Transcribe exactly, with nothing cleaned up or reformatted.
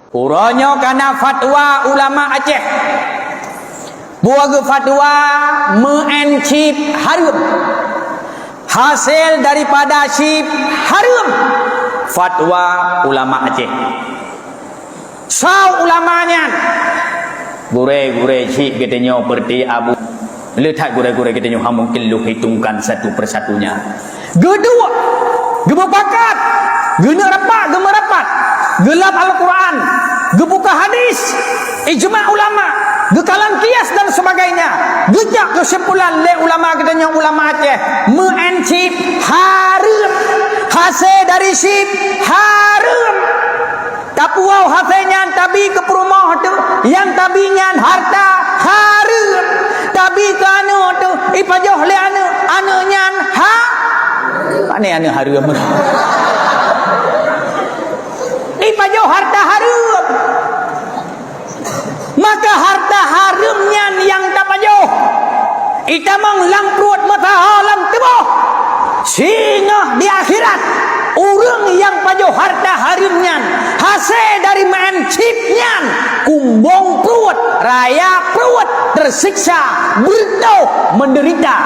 Uroe nyoe ka na fatwa ulama Aceh. Peue geufatwa meu'en chip hareuem. Hasé daripada chip hareuem. Fatwa ulama Aceh. Soe ulama nyan? Gurée-gurée chik geutanyoe peureuté Abu. Le that gurée-gurée geutanyoe hana mungken lôn hitongkan satu persatunya. Geuduek, geumupakat, geuneuk rapat, geumeurapat, geulab Al-Quran, geubuka hadis, ijma ulama, geukalon kias dan sebagainya. Geujak keusimpulan lé ulama geutanyoe, ulama Aceh, meu'en chip hareuem, hasé dari chip hareuem. Tapuwoe hasé nyan tabi keu peurumoh teuh, nyang tabi nyan harta hareuem. Tabi keu aneuk teuh, ipajoh lé aneuk, aneuk nyan ha-, pane aneuk hareuem. Ipajoh harta hareuem. Maka harta hareuem nyan nyang tapajoh, itamong lam pruet meusaho lam tuboh. Singoh di akhirat, ureuëng nyang pajoh harta hareuem nyan, hasé dari meu'en chip nyan, kumbong pruet, raya pruet, teusiksa, beureutoh, meudeurita.